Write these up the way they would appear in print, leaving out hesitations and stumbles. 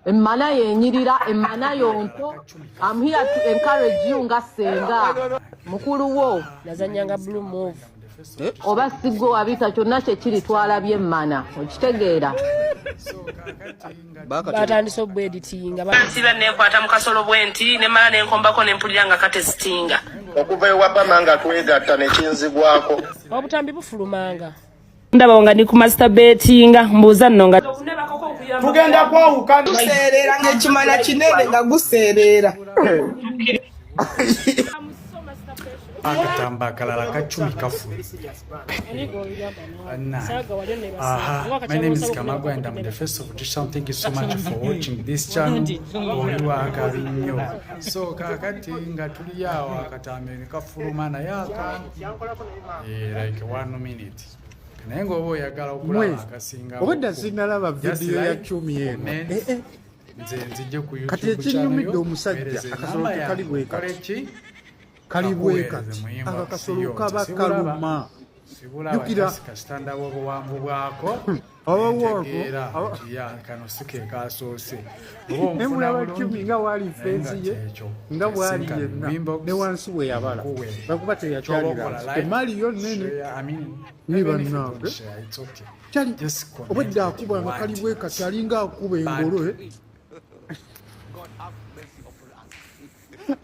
Emmana yenyirira, emmana yonto. I'm here to encourage you nga ssenga mukulu wo. Nazanyanga blue move. Oba sigwe wabita, kyonna kyekiri, twalabye emmana, okitegeera? Batandise obweditinga. Nsiba nekwata mu kasolo bwe nti nemala nenkombako nempulira nga katesitinga. Okuva ewa Bama nga twegatta nekinzigwako. Obutambi bufulumanga. Ndaba nga ndi ku masturbatinga, mbuuza nno nga tugenda kwawukana. Guseerera ng'ekimala kinene nga guseerera. Akatamba akalala kacumi kafu. Aha, my name is Kamagwa and I'm the first of this channel. Thank you so much for watching this channel. Oli wakabi nnyo. So kakati nga tuli awo, akatambi ne kafuluma, naye akampi, like one minute. Naye ng'oba oyagala okulaba akasinga, Obwedda sinalaba vidiyo ya Cumi eno. Eh, eh. Nze nzije ku YouTube. Kati ekinyumidde omusajja, akasolo tekali bwe kati, kali bwe kati, ako kasolo kaba kaluma. Jjukira. Kasita ndaba obuwanvu bwako, Abawanvu, ntegeera nti ya kano si ke kasoose. Oba Ne onfuna mulaba bulungi, Cumi nga waali naye nga feesi ye, kyekyo. Nga bwali Sinkana yenna mu inbox, ne wansi bwe yabala, nkuwe. bakuba Kyoba teyakyalira okola, like, emaali yo nnene. share, I mean, Ni even if you bannange. don't share, it's okay. Kyali Just comment obwedda what akuba you nga kali want. bwe kati, alinga akuba engolo, eh.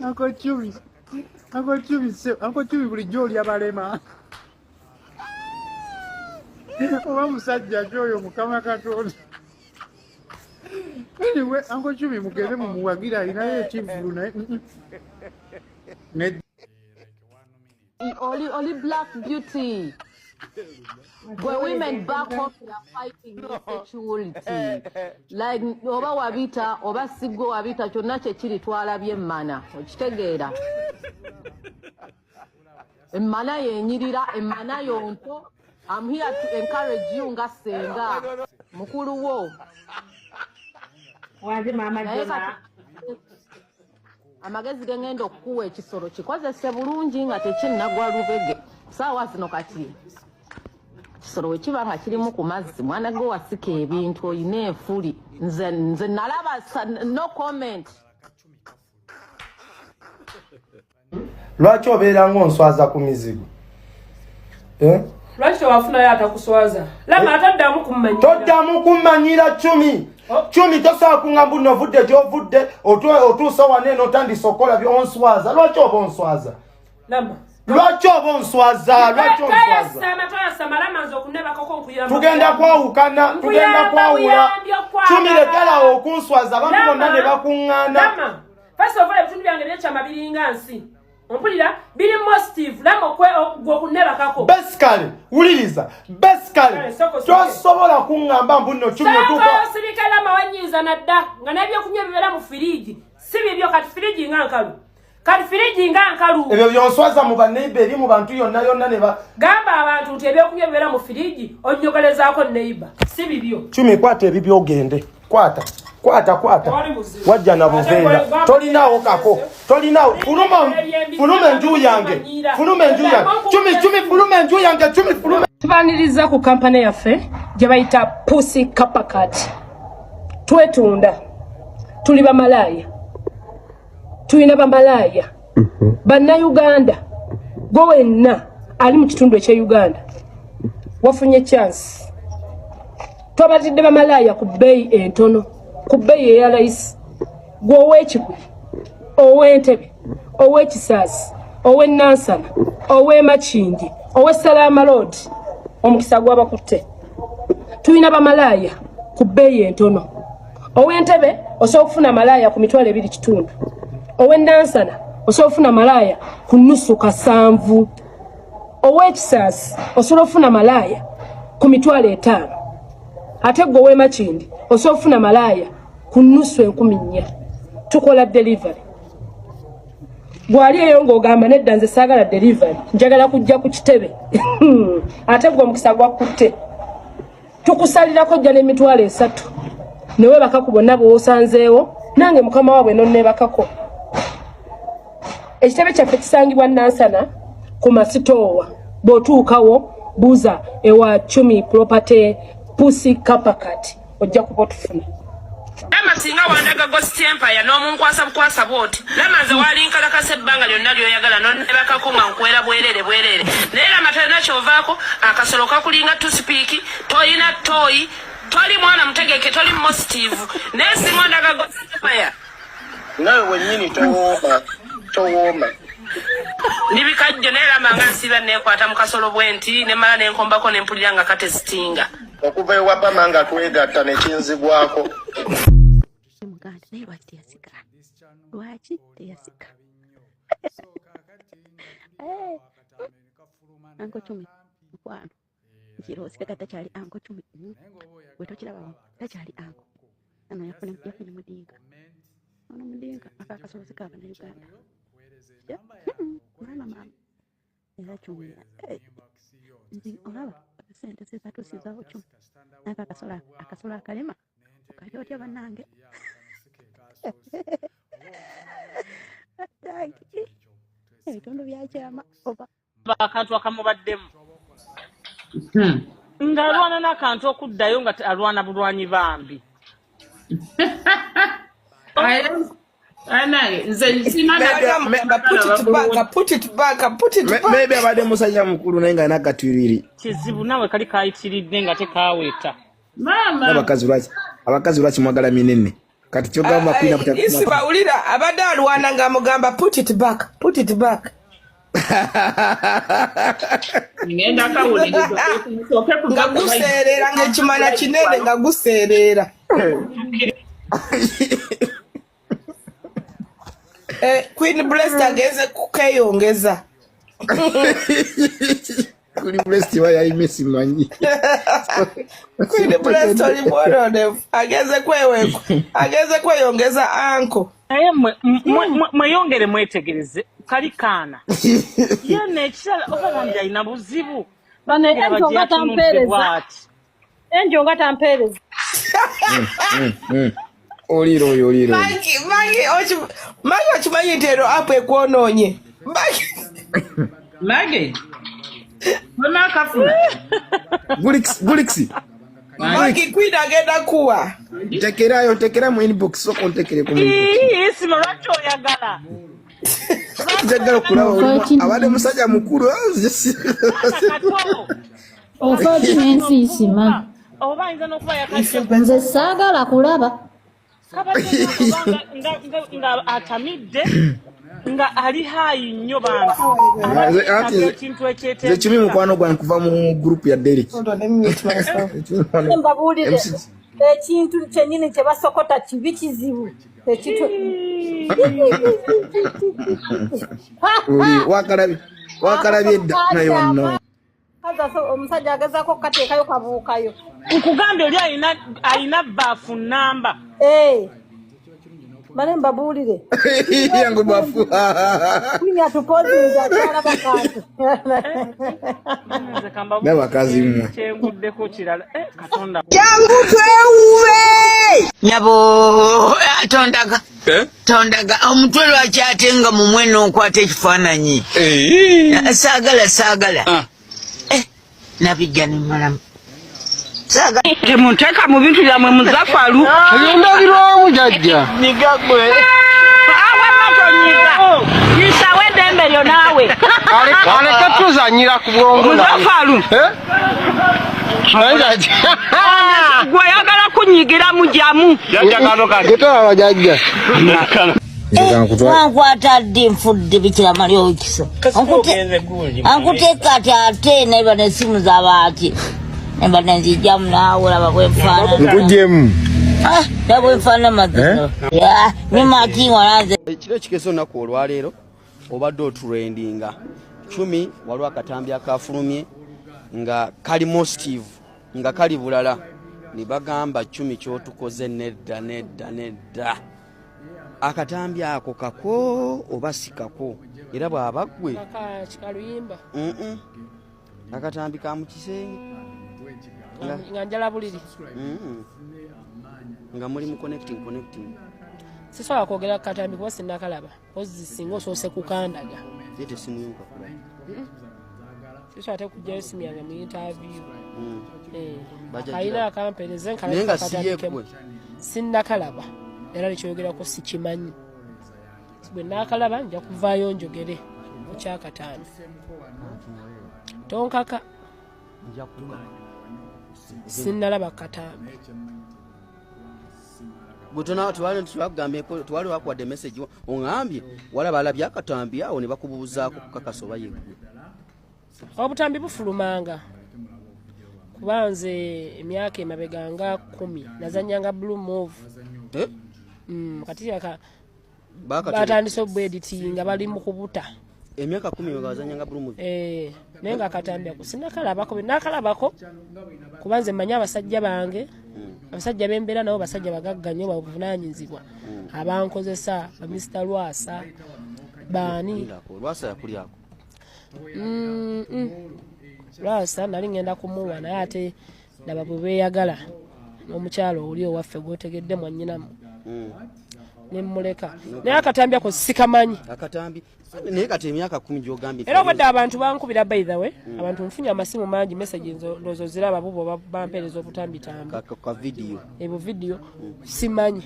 Uncle Cumi, Uncle Cumi, Uncle Cumi, bulijjo olya balema oba musajja ki oyo? Mukama Katonda. Anyway, Uncle Cumi mugende mumuwagire, alinayo ekivvulu naye Ne Oli black beauty gwe. Women back home, they are fighting insecurity, like oba wabita oba sigwe wabita, kyonna kyekiri, twalabye emmana, okitegeera? Emmana yenyirira, emmana yonto. I'm here to encourage you nga ssenga mukulu wo. Wange maama. Naye Jona. Kati amagezi ge ngenda okukuwa, ekisolo kikozese bulungi nga tekinnagwa lubege. Saawa zino kati kisolo we kiba nga kirimu ku mazzi, mwana gwe wasika ebintu, oyina enfuli. Nze nalaba no comment. Lwaki obeera ng'onswaza ku mizigo? Eh? Lwaki tewafunayo atakuswaza? Lama, ataddamu kumanyira. Toddamu kummanyira, Cumi. Oh. Cumi, tosobola kuŋŋamba nno ovudde gy'ovudde, otuuse wano eno, otandise okukola byonswaza. Lwaki oba onswaza? Lama. Lwaki oba onswaza? Lwaki onswaza? Toyasama, toyasama. Lama, nze okunebakako nkuyamba. Tugenda kwawukana, tugenda Nkuyamba kwawula. buyambi okwagala. Cumi, lekerawo okunswaza. Abantu Lama, bonna ne bakuŋŋaana. Lama, first of all, ebitundu byange byekyama biringa nsi, ompulira? Biri positive. Lama, gwe okunebakako. Basically, wuliriza, basically, Kale, soko, soko. tosobola kuŋŋamba mbu nno Cumi otuuka. Saaka osirika. Lama, wanyiiza nadda nga n'ebyokunywa bibeera mu firiji si bibyo. Kati firiji nga nkalu, kati firiji nga nkalu. Ebyo byonswaza mu baneiba, eri mu bantu yonna yonna ne ba Gamba abantu nti ebyokunywa bibeera mu firiji, onnyogolezaako neiba, si bibyo. Cumi, kwata ebibyo ogende. Kwata, kwata, kwata. Tewali buzibu. Wajja na buveera. Ate Tolinawo kako, tolinawo. Fuluma, fuluma enju yange, fuluma enju yange. Cumi, Cumi, fuluma enju yange. Cumi, fuluma. Tubaniriza ku kampani yaffe gye bayita Pusi Kapakat. Twetunda, tuli bamalaaya, tulina bamalaaya Bannayuganda. Gwe wenna ali mu kitundu ekye Uganda, wafunye chance. Twabatidde bamalaaya ku bbeeyi entono, ku bbeeyi eya layisi. Gwe ow'Ekibuli, ow'Entebe, ow'Ekisaasi, ow'Enansana, ow'Emakindi, ow'e Salaama Road, omukisa gwabakutte. Tulina bamalaaya ku bbeeyi entono. Ow'Entebe osobola okufuna malaaya ku 25,000. Ow'Enansana osobola okufuna malaaya ku nusu kasanvu. Ow'Ekisaasi osobola okufuna malaaya ku 50,000. Ate gwe ow'Emakindi osobola okufuna malaaya ku nusu 4,000. Tukola delivery. Bw'ali eyo ng'ogamba, "Nedda, nze saagala delivery, njagala kujja ku kitebe," ate gwe omukisa gwakutte. Tukusalirako, jja n'30,000 neweebaka ku bonna bw'osanzeewo, nange mukama waabwe nonneebakako. Ekitebe kyaffe kisangibwa Nansana ku Masitoowa. Bw'otuukawo, buuza ewa Cumi Property Pusi Kapakat, ojja kuba otufuna. Singa wandaga Ghost Empire n'omunkwasa bukwasa bw'oti, Lama nze walinkalakasa ebbanga lyonna ly'oyagala nonnebakako nga nkwera bwerere bwerere. Naye Lama tolina ky'ovaako, akasolo kakulinga tusipiiki, tolina toyi, toli mwana mutegeke, toli mositive. Naye singa ondaga Ghost Empire. Nawe wennyini towooma, towooma. Ndi bikajjo naye Lama nga nsiiba neekwata mu kasolo bwenti ne mmala ne nkombako ne mpulira nga katesitinga. Okuva ewa Bama nga twegatta ne kinzigwako. Muganda naye lwaki teyasika? Lwaki teyasika? Anko Cumi mukwano nkiroosika ka takyali Anko Cumi gwe tokiraba takyali anko ano yafunye mudinka ono mudinka aka akasolo si k'Abannayuganda maama maama era Cumi nze olaba sente zezatuusizawo Cumi naka akasolo akalema okalya otya bannange ebitundu byakyama oba akantu akamubaddemu ng'alwana n'akantu okuddayo nga alwana bulwanyi bambi. Maybe abadde musajja mukulu naye nga alina akatwiriri. Kizibu naawe kali kayitiridde nga tekaweeta. Abakazi lwaki mwagala minene? Kati kyogamba kwina Isiba ulira abadde alwana ng'amugamba put it back, put it back. Nga guseerera ng'ekimala kinene nga guseerera. Queen Blessed agenze kukeyongeza. Queen Blessed wa yayime simanyi. Queen Blessed oli mwononefu agenze kweweko agenze kweyongeza anko. Naye mweyongere mwetegereze kali kaana. Yena ekirala oba bambi alina buzibu. Bano enjo nga tampeereza. Enjo nga tampeereza. Oliro oyo oliro. Magi okimanyi nti ero app ekwonoonye. Magi. Akafuna. Gulix. Magi Queen agenda kuwa. Ntekerayo ntekera mu inbox soko ntekere ku inbox. Isima lwaki oyagala? Njagala okulaba abadde musajja mukulu. Ofa ki n'ensi Isima? Oba ayinza n'okuba yakajja. Nze saagala kulaba. Kabadde nga atamidde nga ali haayi nnyo bambi. Nze Cumi mukwano gwange kuva mu group ya Derek. Mbabuulire ekintu kyennyini kye basokota kibi kizibu. Wakalabye dda naye wanno. Omusajja agezaako okukateekayo kabuukayo. Nkugambye oli alina baafu namba. Mane mbabuulire. Yangu bafu. Queen atupozinze akyalaba kantu. N'abakazi mmwe. Kyenguddeko kirala. Katonda. Jangu twewuube. Nyabo tondaga. Tondaga omutwe lwaki ate nga mumwe n'okwata ekifaananyi. Saagala saagala. Nabijja ne mmalamu. Temunteeka mu bintu byammwe Muzafalu. Endabirwamu jjajja. Nyiga gwe. Awe matonyiga. Yisawo eddembe lyo naawe. Aleke tuzannyira ku bwongo. Muzafalu. Gwe oyagala kunyigiramu jamu. Getolaba jjajja. Wankwata ddi nfudde Bikira Maria ow'ekisa. Ankuteeka ati ate neba n'essimu z'abaaki. Neba nenzijjamu naawe olaba bwe nfaanana. Nkuggyemu. Laba bwe nfaanana mazima. Nyuma ki walanze. Ekiro ekikeesa olunaku olwaleero obadde otrendinga. Cumi waliwo akatambi akafulumye nga kali mositive nga kali bulala. Ne bagamba Cumi ky'otukoze nedda nedda nedda. Akatambi ako kako oba si kako era bw'aba ggwe akatambi ka mu kisenge nga njala buliri nga muli mu connecting. Sisobola kwogera ku katambi kuba sinnakalaba ozzi singa osoose kukandaga. Leeta essimu yo nkakulaba. Sisobola ate kuggyayo essimu yange mu interview. Alina akampeereze naye nga si yeggwe. Sinnakalaba. Era nekyoyogerako sikimanyi. Bwe naakalaba nja kuvaayo njogere ku kyakataano. Tonkaka. Sinnalaba katambi. Tewali wakuwadde message oŋambye walaba alabye akatambi awo ne bakubuuzaako kukakasa oba yeggwe. Obutambi bufulumanga kuba nze emyaka emabega nga 10 nazanyanga blue move. Eh? Kati batandise obweditinga bali mu kubuta. Emyaka 10 nga wazanyanga blue move. Eh, naye nga akatambi ako sinakalabako, nakalabako kuba nze mmanyi abasajja bange. Abasajja bembeera nabo basajja bagagga nnyo, babuvunaanyizibwa. Abankozesa ba Mr. Lwasa baani? Lwasa yakulyako. Lwasa nali ngenda kumuwa naye ate ndaba bwe beeyagala n'omukyalo oli owaffe gw'otegedde mwannyinamu. Ne mmuleka. Naye akatambi ako sikamanyi. Akatambi naye kati emyaka 10 gy'ogambye. Era obwedda abantu bankubira, by the way. Abantu nfunye amasimu mangi, message ndowooza oziraba bubo bampeereza obutambitambi. Ka video. Ebyo video simanyi.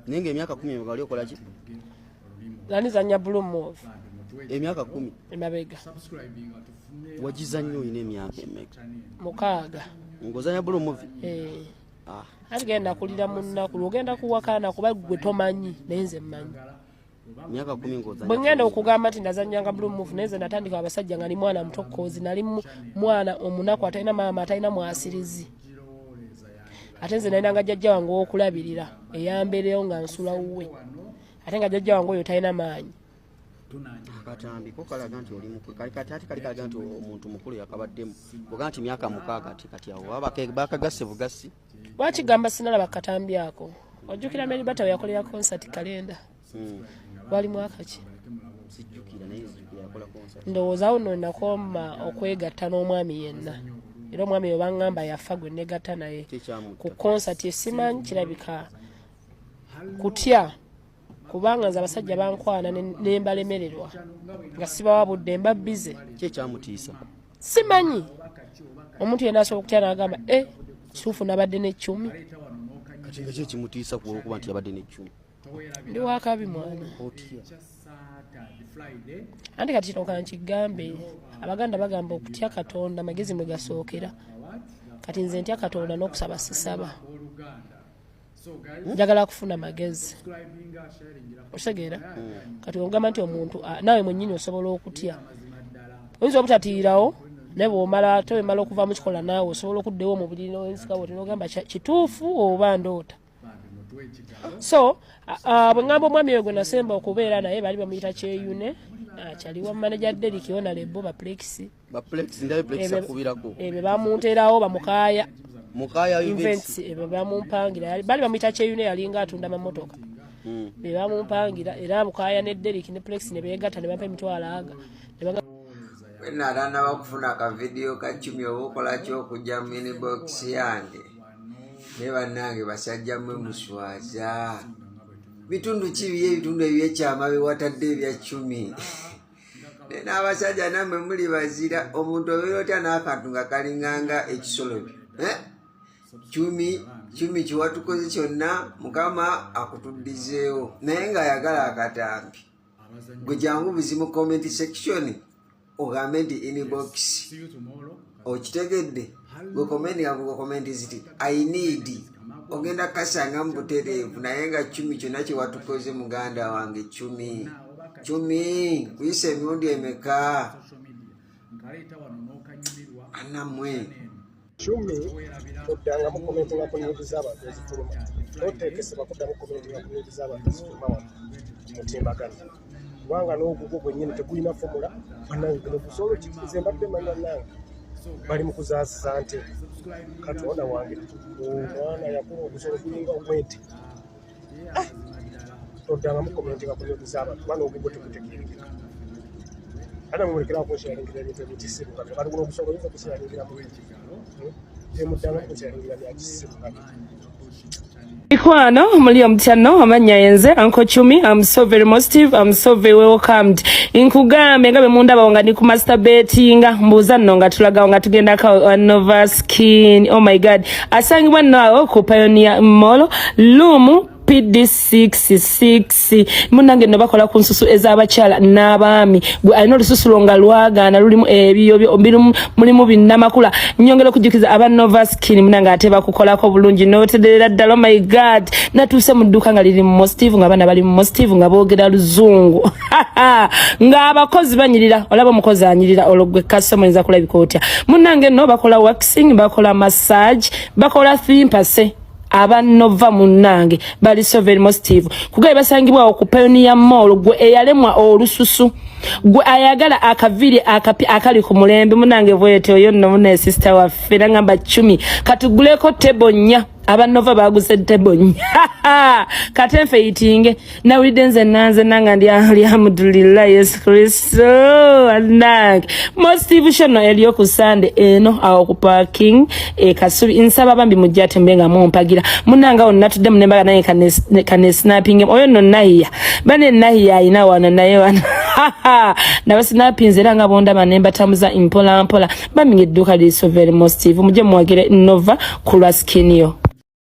Naye ng'emyaka 10 emabega wali okola ki? Nali nzannya blue move. Emyaka 10? Emabega. Wagizannyo olina emyaka emeka? 6. Ng'ozannya blue movie? Eh. Ati genda kulira mu nnaku, lw'ogenda kuwakana kuba ggwe tomanyi, naye nze mmanyi. Myaka 10 ng'ozannya. Bwe ngenda okugamba nti nazannyanga blue move, naye nze natandika abasajja nga ndi mwana muto, kozi nali mwana omunaku atalina maama, atalina mwasirizi. Ate nze nalinanga jjajja wange ow'okulabirira eyambeerewo nga nsula wuwe, ate nga jjajja wange oyo talina maanyi. Akatambi ko kalaga nti oli mukulu, kali kati ate kali kalaga nti omuntu mukulu yakabaddemu. Bw'ogamba nti myaka 6 kati awo baba bakagasse bugasi. Lwaki gamba sinalaba katambi ako? Ojjukira Mary Bata we yakolera concert kalenda? Wali mwaka ki? Sijjukira, naye nzijukira yakola concert. Ndowooza awo nno nakoma okwegatta n'omwami yenna, era omwami we baŋŋamba yafa gwe negatta naye Kyekyamutta. ku concert. Esimanyi kirabika kutya, kubanga nze abasajja bankwana ne mbalemererwa nga sibawa budde, mba busy. Kyekyamutiisa. Simanyi, omuntu yenna asobola okutya n'agamba e kituufu nabadde n'eccumi. Kati nga kyekimutiisa ku olwokuba nti yabadde n'eccumi? Ndi wakabi mwana. Otya? Anti kati kino kankigambe, Abaganda bagamba okutya Katonda magezi mwe gasookera. Kati nze ntya Katonda n'okusaba sisaba, njagala kufuna magezi, okitegeera? Kati ogamba nti omuntu naawe mwennyini osobola okutya, oyinza obutatiirawo, naye bwomala ate wemala okuva mu kikola naawe osobola okuddewo mu buliri n'ensikawo tinogamba kituufu oba ndoota. So bwe ŋŋamba omwami oyo gwe nasemba okubeera naye baali bamuyita Kyeyune, kyaliwa manager Derrick Onalebo baplexi. Baplex, ndabe Plex akubirako. Ebyo bamunteerawo bamukaaya. Mukaya Events. Events. Ebyo bamumpangira, baali bamuyita Kyeyune, yalinga atunda mamotoka. Be bamumpangira era Mukaya ne Derrick ne Plex ne beegatta ne bampa 500,000 aga ne Bwe kufuna ka vidiyo ka Cumi oba okola ki okujja mu inbox yange? Naye bannange, basajja mmwe muswaza. Bitundu ki biyo ebitundu ebyekyama bye watadde ebya Cumi? Naye n'abasajja nammwe muli bazira. Omuntu obeera otya n'akantu nga kalinganga ekisolo? Eh? Cumi, Cumi, kiwatukoze kyonna Mukama akutuddizeewo, naye ng'ayagala akatambi. Gwe jangu buzi mu comment section ogambe nti inbox, okitegedde? Gwe comment nga gwe comment ziti "I need", ogenda kasanga mu butereevu. Naye nga Cumi, kyonna kyewatukoze muganda wange Cumi, Cumi, kuyisa emirundi emeka anammwe? Cumi, toddangamu commentinga ku nudes z'abantu ezifuluma. Toteekesebwa kuddamu commentinga ku nudes z'abantu ezifuluma wano mutimbagano, kubanga n'ogugwo gwennyini tegulina formula. Bannange, guno gusolo nze mbadde manyi bannange bali mu kuzaasiza nte. Katonda wange, omwana yakula ogusolo gulinga ogw'ente. Ah! Toddangamu commentinga ku nudes z'abantu kuba n'ogugwo tegutegeerekeka. Ate mumulekerawo kunsharingira ebintu ebikisiru nga bino. Kati guno ogusolo oyinza okusharingira mu temuddangamu kusharingira bya kisiru nga bino. Mikwano, muli omutyano? Amannya yenze Uncle Chumi. I'm so very positive, I'm so very welcomed. Nkugambe nga bwe mundabawo nga ndi ku masturbatinga, mbuuza nno nga tulagawo nga tugendako Nova Skin. Oh my God, asangibwa nno awo ku Pioneer Mall room PD66. Munange no bakola ku nsusu ez'abakyala n'abaami. Gwe alina olususu lwo nga lwagaana, lulimu ebiyobyo, mulimu binnamakula, nyongera okujjukiza aba Nova Skin, munange ate bakukolako bulungi n'otereera ddala. Oh my God, natuuse mu dduuka nga liri mu Steve, nga abaana bali mu Steve, nga boogera luzungu, ng'abakozi banyirira. Olaba omukozi anyirira, olwo gwe kasoma oyinza kulabika otya? Munange no bakola waxing, bakola massage, bakola thimpase. Abanova munnange bali so very positive. Kugaye basangibwawo ku Pioneer Mall. Gwe eyalemwa olususu, gwe ayagala akaviri akapi akali ku mulembe, munange bwete oyo nno mune sister waffe nangamba, "Cumi, katuguleko table nnya." Abanova baguze table nnya, kate nfe itinge nawulidde nze nanze nanga ndi alhamdulillah, Yesu Kristo anange. Positive shono eriyo ku Sande eno awo ku parking e Kasubi. Nsaba bambi mujja ate mbe nga mumpagira. Munanga awo natudde munembaga naye kane snapping oyo nno Nahiya bane. Nahiya ayina wano naye wano nabasnapinze era nga bondaba ne mbatambuza mpola mpola. Bambi, edduuka liri so very positive. Mujje muwagire Nova ku lwa skin yo.